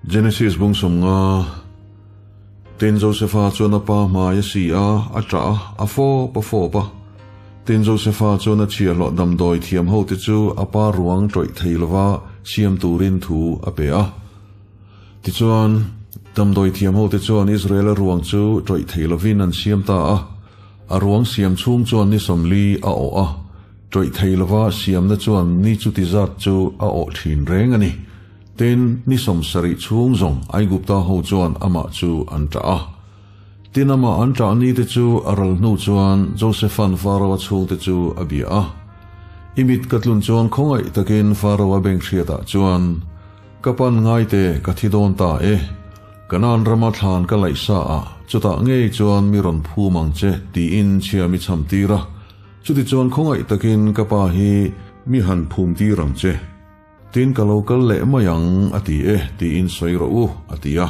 Genesis bung 50. Tin, Josefa chuan a pa hmai a si a, a ṭah a, a fawp a fawp a. Tin, Josefa chuan a chhiahhlawh damdawi thiam hote chu a pa ruang ṭawih thei lova siam turin thu a pe a. Tichuan, damdawi thiam hote chuan Israela ruang chu ṭawih thei lovin an siam ta a. A ruang siam chhung chuan ni 40 a awh a, ṭawih thei lova siamna chuan ni chuti zat chu a awh ṭhin reng a ni. Tin, ni 70 chhung zawng Aigupta ho chuan amah chu an ṭah a. Tin, amah an ṭah ni te chu a ral hnu chuan Josepha'n Faraoa chhungte chu a bia a. I mit ka tlun chuan khawngaih takin Faraoa beng hriatah chuan, Ka pan ngai te, ka thi dawn ta e. Kanaan rama thlan ka laih sa a, chutah ngei chuan mi rawn phum ang che, tiin chhia mi cham tir a. Chutichuan khawngaih takin ka pa hi mi han phum tir ang che. Tin ka lo kal leh mai ang, a ti e, tiin sawi rawh u, a ti a.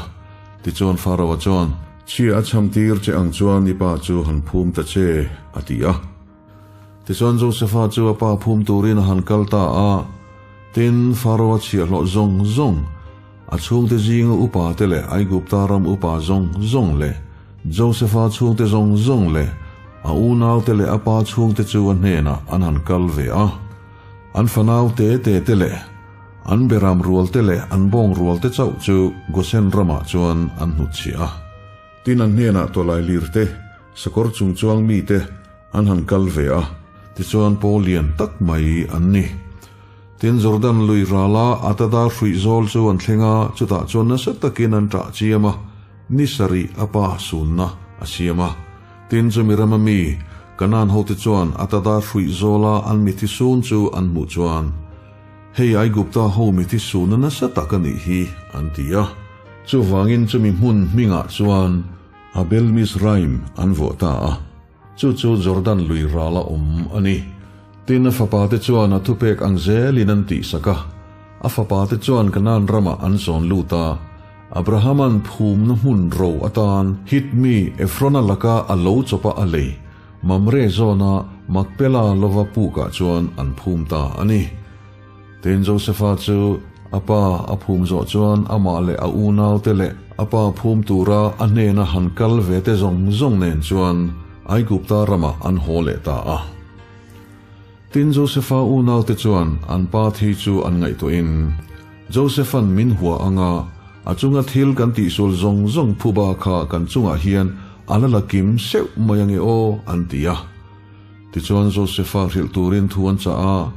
Tichuan Faraoa chuan, Chhia a cham tir che ang chuan i pa chu han phum ta che, a ti a. Tichuan Josefa chu a pa phum turin a han kal ta a. Tin, Faraoa chhiahhlawh zawng zawng, a chhungte zinga upa te leh Aigupta ram upa zawng zawng leh Josefa chhungte zawng zawng leh a unaute leh a pa chhungte chu a hnenah an han kal ve a. An fanau te te te leh an beram rual te leh an bawng rual te chauh chu Gosen ramah chuan an hnutchhiah a. Tin an hnenah tawlai lir te, sakawr chung chuang mi te an han kal ve a, tichuan pawl lian tak mai an ni. Tin Jordan lui rala Atada hruih zawl chu an thleng a, chutah chuan nasa takin an ṭah chiam a, ni sarih a pa sunna a siam a. Tin chumi rama mi, Kanaan hote chuan Atada hruih zawla an mithi sun chu an hmuh chuan, Hei Aigupta ho mithi sunna nasa tak a nih hi, an ti a. Chuvangin chumi hmun hmingah chuan Abel Mizraim an vuah ta a, chu chu Jordan lui rala awm a ni. Tin a fapate chuan a thupek ang zelin an tihsak a, a fapate chuan Kanaan ramah an zawn lut a. Abrahama'n phumna hmun ro atan Hit mi Efrona laka a lo chawpa a lei, Mamre zawna Makpela lova pukah chuan an phum ta a ni. Tin, Josefa chu a pa a phum zawh chuan amah leh a unaute leh a pa phum tura a hnena han kal ve te zawng zawng nen chuan Aigupta ramah an haw leh ta a. Tin, Josefa unaute chuan an pa thi chu an ngaihtuahin, Josepha'n min hua anga a chunga thil kan tihsual zawng zawng phuba kha kan chungah hian a la la kim seuh mai ange aw, an ti a. Tichuan Josepha hrilh turin thu an chah a,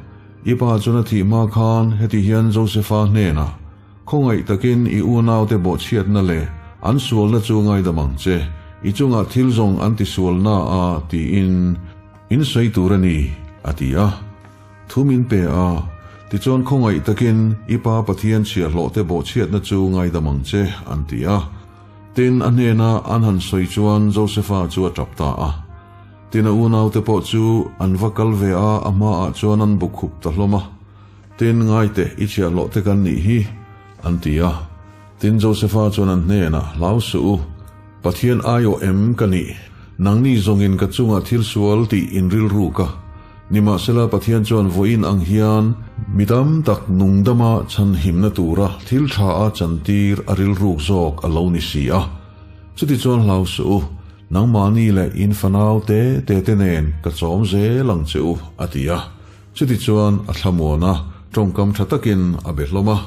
I pa chuan a thih hma khan heti hian Josepha hnenah, Khawngaih takin i unaute bawhchhiatna leh an sualna chu ngaidam ang che, i chungah thil zawng an tisualna a, tiin in sawi tur a ni, a ti a. Thu min pe a, tichuan khawngaih takin i Pa Pathian chhiahhlawhte bawhchhiatna chu ngaidam ang che, an ti a. Tin, a hnena an han sawi chuan Josefa chu a tap ta a. Tin, a unaute pawh chu an va kal ve a, a hmaah chuan an bu khup ta hlawm a. Tin, Ngaite, i chhiahhlawhte kan nih hi, an ti a. Tin, Josefa chuan an hnenah, Hlau suh u, Pathian aiawh em ka nih? Nangni zawngin ka chungah thil sual tih in rilruk a. Nimahsela Pathian chuan vawiin ang hian mi tam tak nungdama chhanhimna tura thil tha a chantir a rilruk zawk a lo ni si a. Chutichuan hlau suh u, nangmahni leh in fanau te te te nen ka chawm zel ang che u, a ti a. Chutichuan a thlamuan a, tawngkam tha takin a be hlawm a.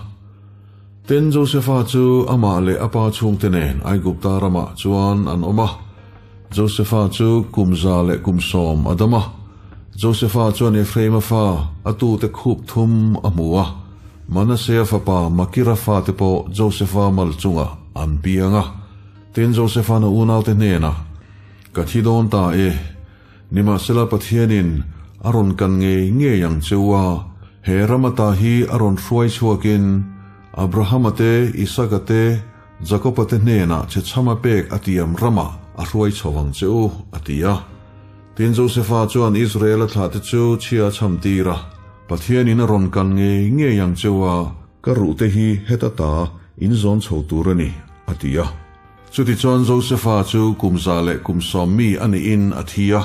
Tin, Josefa chu amah leh a pa chhungte nen Aigupta ramah chuan an awm a. Josefa chu kum 110 a dam a. Josefa chuan Ephraima fa a tute khup thum a hmu a. Manasea fapa Makira fate pawh Josefa mal chungah an piang a. Tin, Josefa'n a unaute hnenah, Ka thi dawn ta e. Nimahsela Pathianin a rawn kan ngei ngei ang che u a, he ram ata hi a rawn hruai chhuakin Abrahama te, Isaka te, Jakoba te hnenah chhechhama pek a tiam ramah a hruai chho ang che u, a ti a. Tin, Josefa chuan Israela thlahte chu chhia a chham tir a, Pathianin a rawn kan ngei ngei ang che u a, ka ruhte hi heta ta in zawn chho tur a ni, a ti a. Chutichuan Josefa chu kum 110 mi a niin a thi a,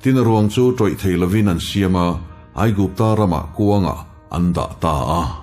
tin a ruang chu tawih thei lovin an siam a, Aigupta ramah kuangah an dah ta a.